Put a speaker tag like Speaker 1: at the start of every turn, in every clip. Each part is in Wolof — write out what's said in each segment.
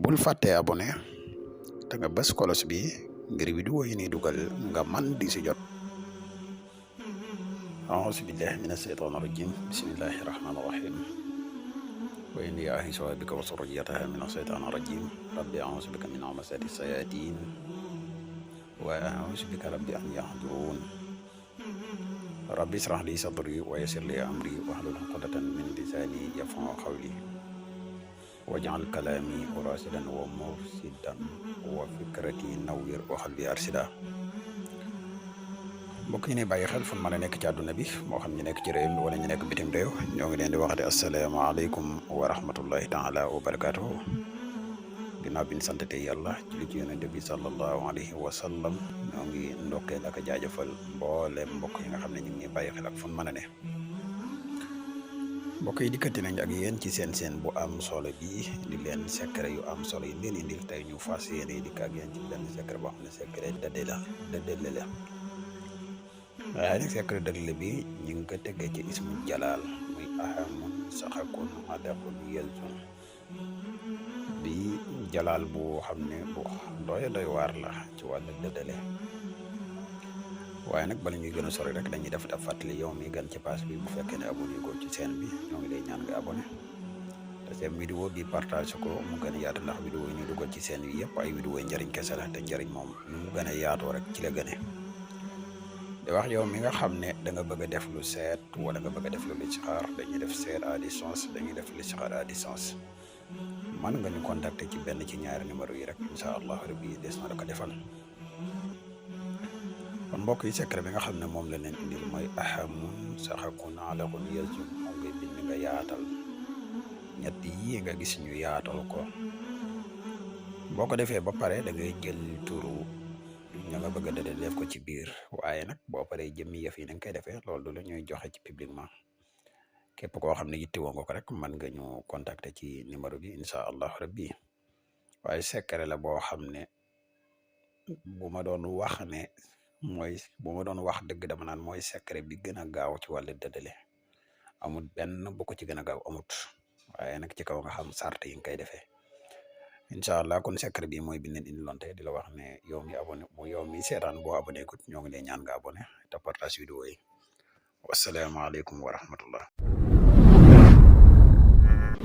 Speaker 1: bul fàtte abonné te nga bës kolos bi ngir vidéo yi ni dugal nga man di si jot. a'uuzu billahi mina shaytaani rajim. bismillahi rahmaani rahim. wa inni u'iizuha bika wa zurriyyataha mina shaytaani rajim. rabbi a'uuzu bika min hamazaati shayaatiin wa a'uuzu bika rabbi an yahduruun. rabbi ishrah li sadri wa yassir li amri wahlul uqdatan min lisaani yafqahu qawli waj'al kalaami raasidan wa murshidan wa fikrati nawwir wa qalbi arshida. mbokk yi ne bàyyi xel fu mën a nekk ci àdduna bi moo xam ñu nekk ci réew mi wala ñu nekk bitim réew ñoo ngi leen di waxate asalaamaaleykum wa rahmatullahi taala wa barakatuhu. ginnaaw bi ñu santate yàlla ci li ci yonente bi sallallahu alayhi wa sallam ñoo ngi ndokkeel ak jaajëfal mboolem mbokk yi nga xam ne ñu ngi bàyyi xel ak fu mën a ne. mbokk yi dikkati nañ ak yéen ci seen bu am solo bi di leen secret yu am solo yi leen indil tey ñu fas yéene dikk ak yéen ci benn secret boo xam ne secret dëddale la waaye nag secret dëddale bi ñu ngi ko teggee ci ismu jalaal muy ahamun saxakun adakun yelzun bi jalaal bu xam ne bu doy waar la ci wàllu dëddale. waaye nag bala ñuy gën a sori rek dañuy def fàttali yow mi gan ci page bi bu fekkee ne abonné ko ci chaîne bi ñoo ngi lay ñaan nga abonné te seen vidéo bi partage ko mu gën a yaatu ndax vidéo yi ñu dugal ci chaîne bi yëpp ay vidéo yi njëriñ kese la te njëriñ moom nu mu gën a yaatoo rek ci la gëne. di wax yow mi nga xam ne da nga bëgg a def lu seet wala nga bëgg a def lu listixaar dañuy def seet à distance dañuy def listixaar à distance man nga ñu contacter ci benn ci ñaari numéro yi rek incha allah rabbi des na la ko defal. kon mbokk yi secret bi nga xam ne moom la leen indil mooy ahamun saxakun alakun yelzun moom ngay bind nga yaatal ñett yi nga gis ñu yaatal ko. boo ko defee ba pare da ngay jël turu ña nga bëgg a def ko ci biir waaye nag boo paree jëmmi yëf yi na nga koy defee loolu du la ñuy joxe ci publiquement képp koo xam ne yittewoo nga ko rek mën nga ñu contacter ci numéro bi incha allah rabbi. waaye secret la boo xam ne bu ma doon wax dëgg dama naan mooy secret bi gën a gaaw ci wàllu dëddale amul benn bu ko ci gën a gaaw amut waaye nag ci kaw nga xam sart yi nga koy defee incha allah. kon secret bi mooy bi leen indi loon tey di la wax ne yow mi abonné yow mi seetaan boo abonné gut ñoo ngi lay ñaan nga abonné te partage vidéo yi. wasalaamaaleykum wa rahmatullah.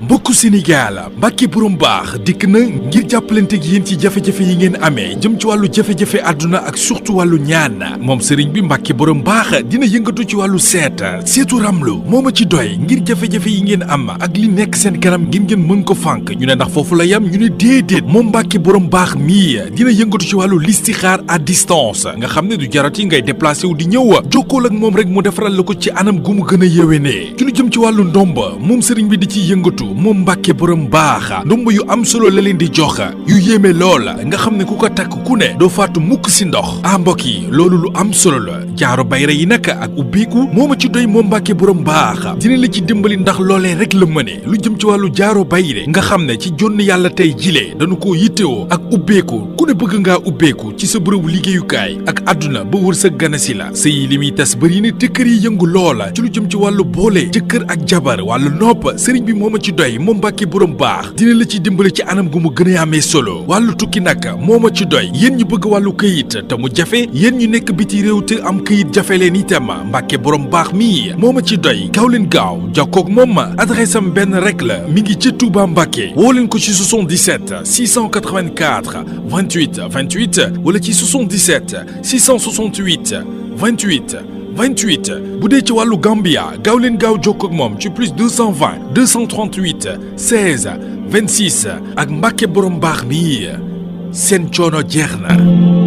Speaker 2: mbokku Sénégal Mbacke borom baax dikk na ngir jàppalanteeg yéen ci jafe-jafe yi ngeen amee jëm ci wàllu jafe-jafe àdduna ak surtout wàllu ñaan moom sëriñ bi Mbacke borom baax dina yëngatu ci wàllu seetu ramlu moo ma ci doy ngir jafe-jafe yi ngeen am ak li nekk seen kanam ngeen mën ko fànk ñu ne ndax foofu la yam ñu ne déedéet moom Mbacke borom baax mii dina yëngatu ci wàllu listixaar à distance nga xam ne du jarati ngay déplacé wu di ñëw jokkool ak moom rek mu defaral la ko ci anam gu mu gën a yéwénee ci lu jëm ci wàllu ndomba moom sëriñ bi di ciy yëngatu moom Mbacke borom baax ndomb yu am solo la leen di jox yu yéeme lool nga xam ne ku ko takk ku ne doo faatu mukk si ndox mbokk yi loolu lu am solo la jaaro bayra yi nag ak ubbeeku moo ma ci doy moom Mbacke borom baax dina la ci dimbali ndax loolee rek la mëne lu jëm ci wàllu jaaro bayre nga xam ne ci jonn yàlla tey jilee dañu ko yittewoo ak ubbeeku ku ne bëgg ngaa ubbeeku ci sa bërëbu liggéeyukaay ak àdduna ba wër sa ganasi la sëy li muy tas bëri ne te kër yi yëngu loola ci lu jëm ci wàllu boole jëkkër ak jabar wàllu nopp sëriñ bi moo ma ci doy moom Mbacke borom baax dina la ci dimbale ci anam gu mu gën a amee solo wàllu tukki nag moo ma ci doy yéen ñu bëgg wàllu këyit te mu jafe yéen ñu nekk biti réew te am këyit jafe leen itam Mbacke borom baax mii moo ma ci doy gaaw leen gaaw jokkoog moom adresse am benn rek la mi ngi ci Touba Mbacke woo leen ko ci 77 684 28 28 wala ci 77 668 28 bu dee ci wàllu Gambia gaaw leen gaaw jokkoo ak moom ci plus 220 238 16 26 ak Mbacke borom baax mi seen coono jeex na.